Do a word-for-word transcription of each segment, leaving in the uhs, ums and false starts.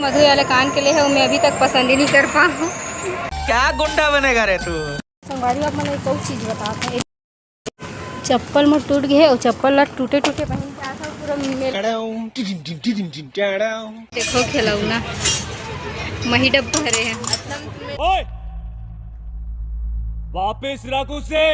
मधु वाले कान के लिए है, मैं अभी तक पसंद ही नहीं कर पाऊँ। क्या गुंडा बनेगा रे तू? संगवारी, आप मन एक और चीज बताते हैं। चप्पल मोर टूट गए और चप्पल ला टूटे टूटे पहन के आता हूँ, पूरा मेल। देखो खिलौना, मही डब्बा हरे हैं। ओए, वापस रख उसे।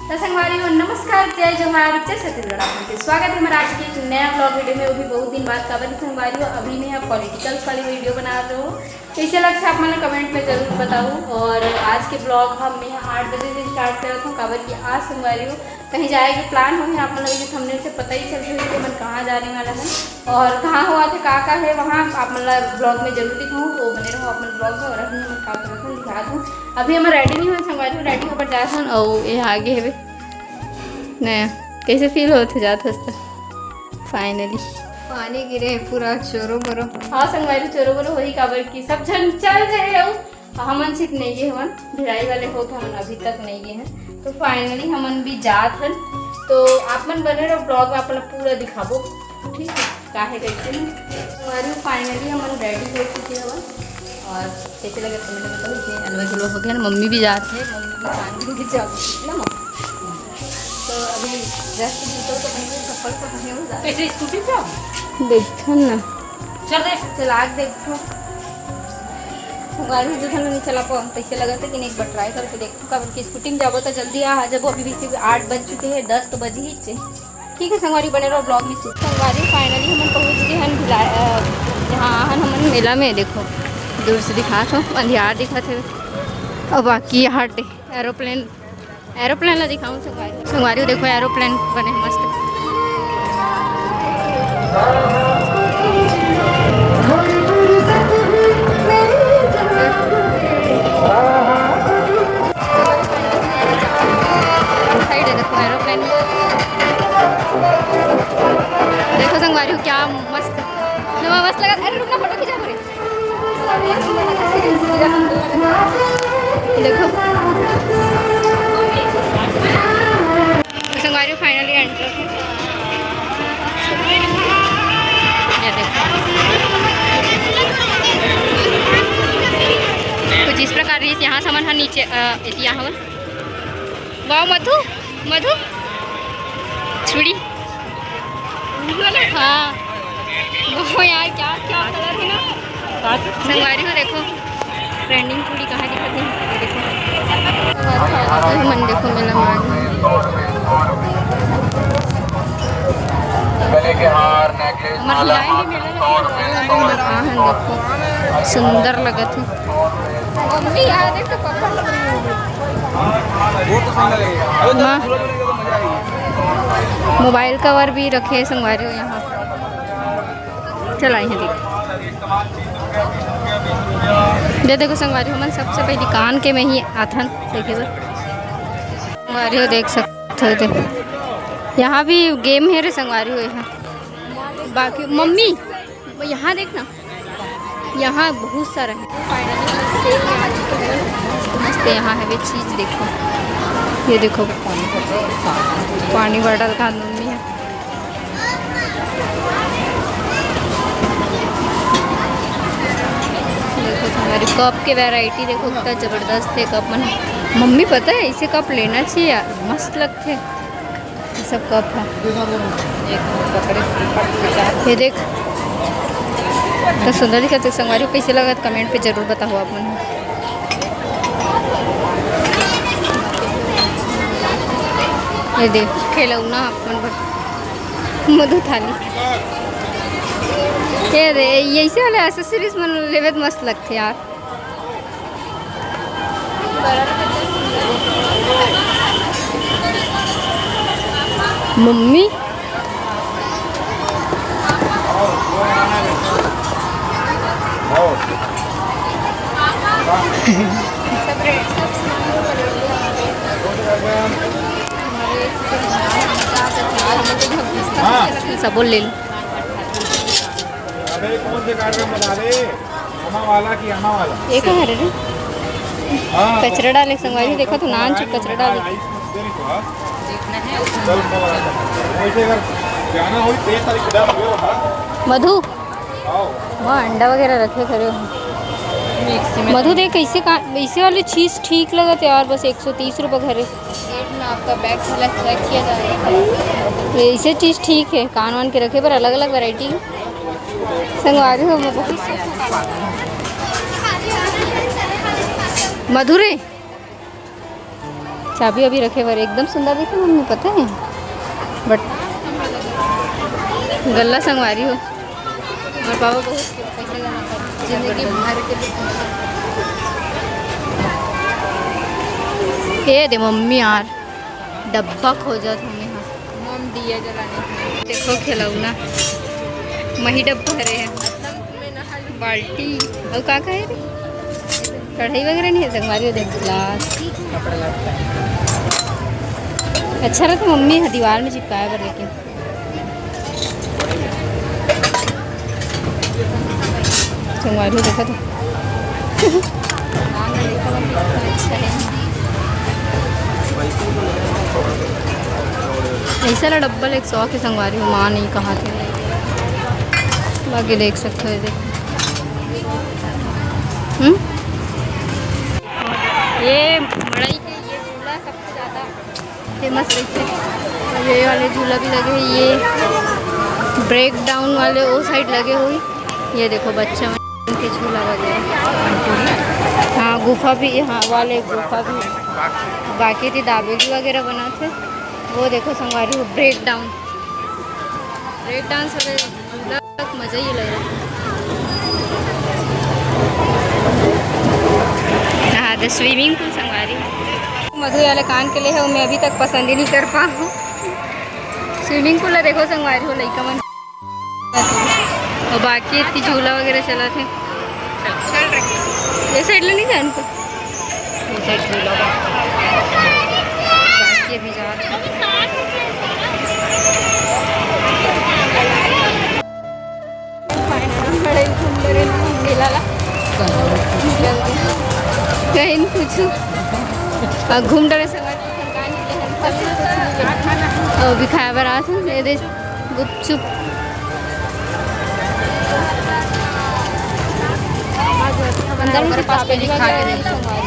तो संगवारी हो, नमस्कार, जय जोहार, जय छत्तीसगढ़। आप लोग के स्वागत है हमारा आज के एक नया ब्लॉग वीडियो में। वो भी बहुत दिन बाद। काबर कि संगवारी हो, अभी मैं पॉलिटिकल्स वाली वीडियो बना रही हूँ। कैसे लगता है आप मन कमेंट में जरूर बताओ। और आज के ब्लॉग हम मैं आठ बजे से स्टार्ट करत हूँ, काबर कि आज संगवारी हो कहीं जाए के प्लान हो है। आप मन लोग के थंबनेल से पता ही चल रही है कि हमन कहाँ जाने वाला है और कहाँ हुआ थे, का का है वहाँ, आप मन ला ब्लॉग में जरूर दिखाऊँ। तो बने रहो आप मन ब्लॉग में। और अभी हमन का करत हूँ, दिखा दूँ। अभी हमन रेडी नहीं हुए संगवारी, रेडी होकर जात हन। और ये आगे हवे नया, कैसे फील होत है जात हस त? फाइनली पानी गिरे है पूरा चोरो बोरो। हाँ संगवारी, चोरो बोरो वही, काबर कि सब झन चल रहे हो, हमन सिर्फ नहीं गए हवन, भिड़ाई वाले हो के हमन अभी तक नहीं गए हैं। तो फाइनली हमन भी जात हन। तो आप मन बने रहो, ब्लॉग में आप मन पूरा दिखाबो, ठीक है, काहे कैसे नहीं। संगवारी, फाइनली हमन रेडी हो चुके हवन। और कैसे लगे कमेंट में बताओ। ये हलवा जुलवा हो गया ना, मम्मी भी जात है, मम्मी भी पानी भी जाओ ना मम्मी। तो अभी ड्रेस तो जूता तो पहने, चप्पल तो पहने हो जाते। कैसे स्कूटी पे आओ? देखो ना। चल रे। चला के देखो। गाड़ी जो था नहीं चला पाओ, तो इसे लगा था कि नहीं, एक बार ट्राई करके देखो। काबर कि स्कूटी में जाबो तो जल्दी आ जाबो। अभी भी सिर्फ आठ बज चुके हैं, दस तो बज ही चे। ठीक है संगवारी, बने रहो ब्लॉग में। संगवारी, फाइनली हमन पहुंच गए हन भिला-, अ, जहाँ हन हमन मेला में। देखो दूर से दिखात हो, अंधियार दिखत है। अब बाकी यहाँ एरोप्लेन, एरोप्लेन ला दिखाऊं संगवारी। संगवारी देखो, एरोप्लेन बने मस्त। साइड है, देखो एरोप्लेन। देखो संगवारी हो, क्या मस्त, नवा मस्त लगा। अरे रुकना, फोटो खींचा पूरे। देखो तो संगवारी हो, फाइनली एंटर। ये देखो, कुछ इस प्रकार रही। यहाँ सामान हा नीचे, अ, यहाँ हवन। वाह मधु, मधु, चूड़ी। हाँ, वो यार क्या क्या कलर है ना। संगवारी हो देखो, ट्रेंडिंग चूड़ी कहाँ दिखत है, देखो। संगवारी हो, मन देखो मेला में। गले के हार, नेकलेस, हमारे माला, भिलाई भी मेला लगे, भिलाई में आ हैं, देखो सुंदर लगत है। मम्मी, यहाँ देख तो पापा। वो तो सही लगेगा। अबे तो हाँ। झूला झूलेगा तो मजा आएगी। मोबाइल कवर भी रखे हैं संगवारी हो यहाँ। चला यहाँ देख। ये देखो संगवारी हो, मन सबसे पहली कान के में ही आथन देखे बर। संगवारी हो देख सकते हो, देखो। यहाँ भी गेम है रे संगवारी हो यहाँ। बाकी मम्मी, वो यहाँ देख ना, यहाँ बहुत सारा है। फाइनली सेल में आ चुके हैं। मस्त, मस्त यहाँ है वे चीज़, देखो, ये देखो, पानी बॉटल का मम्मी है। देखो हमारे कप के वैरायटी देखो, कितना ज़बरदस्त है कप मन। मम्मी पता है, इसे कप लेना चाहिए यार, मस्त लगते हैं। ये सब कप है। ये देख, तो सुंदर दिखत है संगवारी हो। कैसे लगत, कमेंट पे जरूर बताओ आप मन। ये देख, खिलौना अपन बर, मधु थाली। ये दे, ये ऐसे वाले एक्सेसरीज मन लेवे त मस्त लगथे यार। मम्मी। हाँ। सब बोल ले लो। अबे कौन से कार्यक्रम बता रहे? आमा वाला की आमा वाला। ये कहाँ है रे? कचरा डाले संगवारी, देखो तो नान चुप कचरा डाले। मधु, वहाँ अंडा वगैरह रखे खड़े हो। मधु देख, कैसे का, ऐसे वाली चीज ठीक लगत यार, बस एक सौ तीस रुपये घरे। सेठ में आपका बैग साला चेक किया जाएगा। ऐसे चीज ठीक है, कान वान के रखे पर अलग अलग वैरायटी संगवारी हो। मैं बहुत मधुरे चाबी अभी रखे बर एकदम सुंदर दिखे मम्मी, पता है, बट गल्ला संगवारी हो। और पापा बहुत पैसा जमा कर जिंदगी भर के लिए। ये दे मम्मी यार, डब्बा खोजत हूँ मैं। मम दिया जलाने। देखो खिलौना, मही डब्बा हरे है। बाल्टी, और का का है रे? कढ़ाई वगैरह नहीं है संगवारी हो, देख ग्लास। अच्छा रहता मम्मी ह दीवार में चिपकाए बर, लेकिन संगवारी हो देखा तो। ऐसा ला डब्बल एक सौ के संगवारी हो, माँ नहीं कहा थे, बाकी देख सकते हो, देख। हम्म? ये मड़ई के ये झूला सबसे ज़्यादा फेमस रहिथे। और ये वाले झूला भी लगे हैं, ये ब्रेक डाउन वाले वो साइड लगे हुए। ये देखो बच्चा मन के झूला वगैरह। हाँ, गुफा भी, हाँ, वाले गुफा भी। बाकी थी दाबेली वगैरह बनाथे। वो देखो संगवारी हो, ब्रेक डाउन, ब्रेक डांस वाले झूला। मजा ही ले रहा। हाँ, the swimming pool संगवारी। मधु वाले कान के लिए है, मैं अभी तक पसंद ही नहीं कर पा हूँ। स्विमिंग पूल ला देखो संगवारी हो, लइका मन। और बाकी इतनी झूला वगैरह चला थे। ये साइड ले नहीं जान को। ये साइड झूला बा। बाकी अभी जात है। कहीं नहीं पूछू। और घूम डरे से और भी खाए बर आत हूँ, ये दे गुपचुप। अंदर में कुछ पापड़ी वगैरह नहीं संगवारी।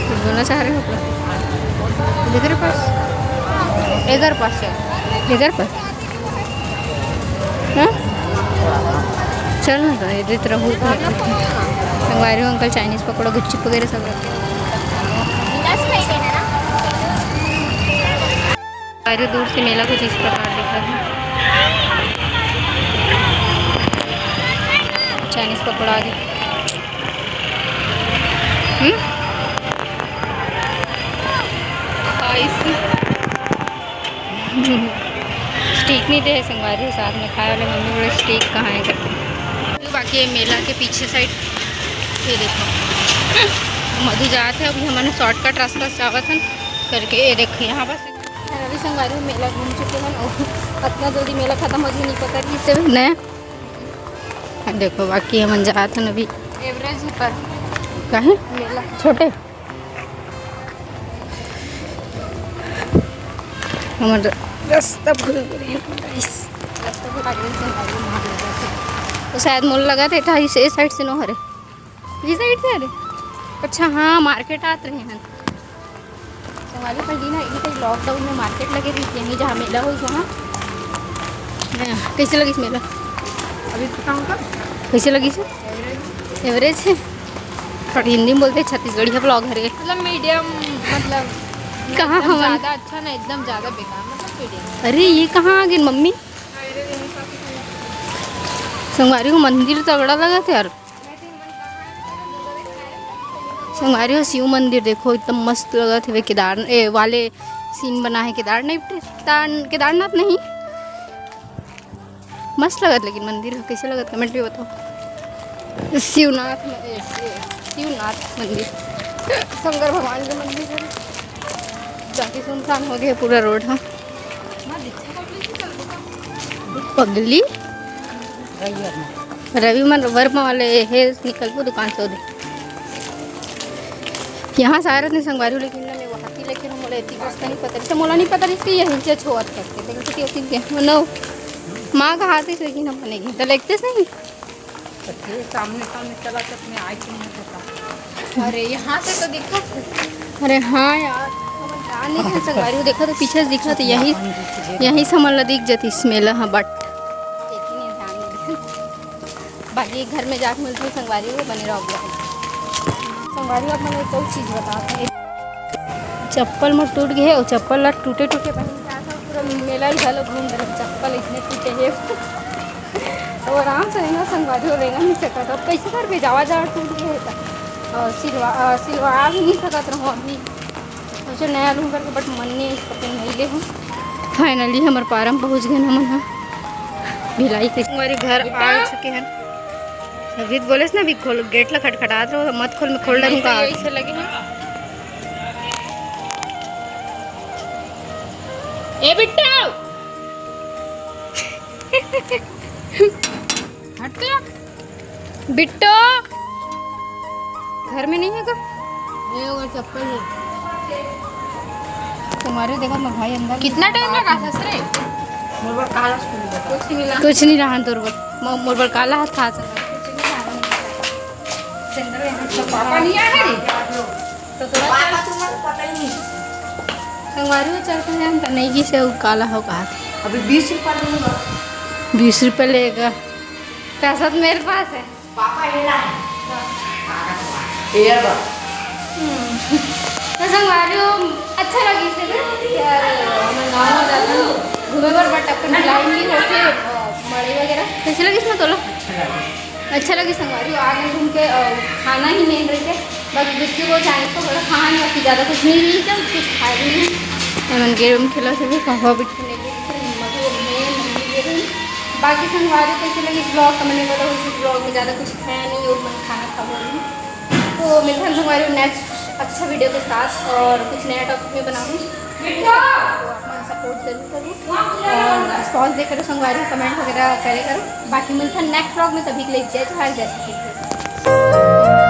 कुछ बोलना चाह रहे हो आप लोग? इधर पास, इधर पास है, इधर पास। हाँ? चल ना, तो इधर रहू। संगवारी हो, अंकल चाइनीज पकौड़ा, गुपचुप वगैरह सब रखे। अरे, दूर से मेला कुछ इस प्रकार दिख रहा है। चाइनीज पकौड़ा आ गए। हम्म? स्टीक नहीं दे संगवारी, साथ में खाए वाले मम्मी बोले स्टीक कहाँ है करके। तो बाकी ये मेला के पीछे साइड, ये देखो मधु जात है। अभी हमन शॉर्टकट रास्ता से जावत हन करके। ये देखो यहाँ पास रवि संगवारी मेला घूम चुके हैं और इतना जल्दी मेला खत्म हो जाए नहीं पता कि इससे भी नया। देखो बाकी हमन जात हन अभी एवरेज ही पर। काहे? मेला छोटे। हमर रास्ता भूल गए हैं, गाइस। रास्ता भुला गए हैं, गाड़ी वहाँ ले जाते हैं। तो शायद मोल लगा थे, था इस, इस साइड से नो हरे, ये साइड से हरे। अच्छा हाँ, मार्केट आत रहे हैं। संगवारी पहिली ना, इही तरी लॉकडाउन में मार्केट लगे रहिस, यहीं जहाँ मेला होइस वहाँ। हाँ, कैसे लगिस मेला? अभी बताऊँ का? कैसे लगिस? एवरेज। एवरेज है। पर हिंदी में बोलते हैं, छत्तीसगढ़िया ब्लॉग हरे। मतलब मीडियम, मतलब कहाँ एकदम हमन? ज़्यादा अच्छा ना, एकदम ज़्यादा बेकार, मतलब मीडियम। अरे ये कहाँ आ गए मम्मी? संगवारी हो मंदिर तगड़ा लगा थे यार। संगवारी हो शिव मंदिर देखो, एकदम मस्त लगत हवे। केदार ए, वाले सीन बना है केदार नहीं, केदार-, केदारनाथ नहीं, मस्त लगत। लेकिन मंदिर ह कैसे लगत, कमेंट में बताओ। शिवनाथ म-, ए, ए, शिवनाथ मंदिर, शंकर भगवान के मंदिर है। बाकी सुनसान हो गया पूरा रोड। हाँ पगली। रवि मन वर्मा वाले हे निकलबो दुकान से ओदे। यहाँ से आए रहते संगवारी, लेकिन ना मैं वहाँ की लेके हम बोले इतनी बस्ता नहीं पता रही, तो मोला नहीं पता रही कि यही से छोड़ करके देख सकती होती के नो माँ का हाथ ही से ना बनेगी तो लेगतेस नहीं। सामने सामने चला तक मैं आई थी। अरे यहाँ से तो दिखा। अरे हाँ यार, हमन जान नहीं है संगवारी, वो देखा तो पीछे से दिखा तो यही यही से हमन ला दिख जाती मेला। हाँ बट बाकी घर में जाके मिलते हैं संगवारी, वो बने रहो vlog। संगवारी, आप मैंने एक और चीज़ बताते हैं, चप्पल में टूट गए और चप्पल ला टूटे टूटे पहन के आता हूँ, पूरा मेला घलो घूम रहे, चप्पल इतने टूटे हैं। अब आराम से रेंगा संगवारी हो, रेंगा नहीं सकत। अब कैसे करबे, जावा जावा टूट गए हे त। और सिलवा अ, सिलवा भी नहीं सकत रहूँ अभी। सोचे नया लूँ करके, बट मन नहीं इस पकड़ नहीं ले हूँ। फाइनली हमर पारम पहुँच गए हमन ह भिलाई के। हमारे घर आ चुके हैं। अभी तो बोले ना, अभी खोल, गेट ला खटखटात रहो, मत खोल, मैं खोल डालूँ का। ऐसे लगे हैं। ए बिट्टा, हट तो। बिट्टो घर में नहीं है का? ये वो चप्पल है। तुम्हारे देखो ना भाई अंदर। कितना टाइम लगा ससुरे? मोर बर काला स्कूल बता। कुछ नहीं मिला। कुछ नहीं रहा तोर बर। मो- मोर बर काला हाथ था सर। कुछ नहीं रहा। सेंटर में तो पापा नहीं आए रे। तो थोड़ा पापा तुम्हारे पता ही नहीं। संगवारी वो चलते हैं हम तो नहीं की से वो काला हो कहा थे। अभी बीस रुपया लूंगा। बीस रुपये लेगा। पैसा तो मेरे पास है। पापा ये ना है। ये बा। हम्म। तो संगवारी वो अच्छा लगी से भी यार, हमें गाँव में जाता हूँ घूमे बर, बट अपन लाइन नहीं होते मड़ई वगैरह। कैसे लगी इसमें तोला? अच्छा लगी संगवारी, आगे घूम के अ, खाना ही मेन रहिथे। बाकी बिट्टू को चाहे तो थोड़ा खाना नहीं, बाकी ज़्यादा कुछ नहीं रही, जब कुछ खाए भी नहीं। एमन गेम खेला से भी कहवा बिट्टू ने भी खेल, मगर वो मेन ये रही। बाकी संगवारी कैसे लगी ब्लॉग, कमेंट में बताओ। इस ब्लॉग में ज़्यादा कुछ है नहीं और मन खाना खा रही। तो मिलते हैं संगवारी नेक्स्ट अच्छा वीडियो के साथ और कुछ नया टॉपिक में बनाऊँगी। तो आप मन सपोर्ट जरूर करो और रिस्पॉन्स दे करो संगवारी, कमेंट वगैरह करे करो। बाकी मिलते हैं नेक्स्ट ब्लॉग में, तभी के लिए जय जोहार, जय छत्तीसगढ़।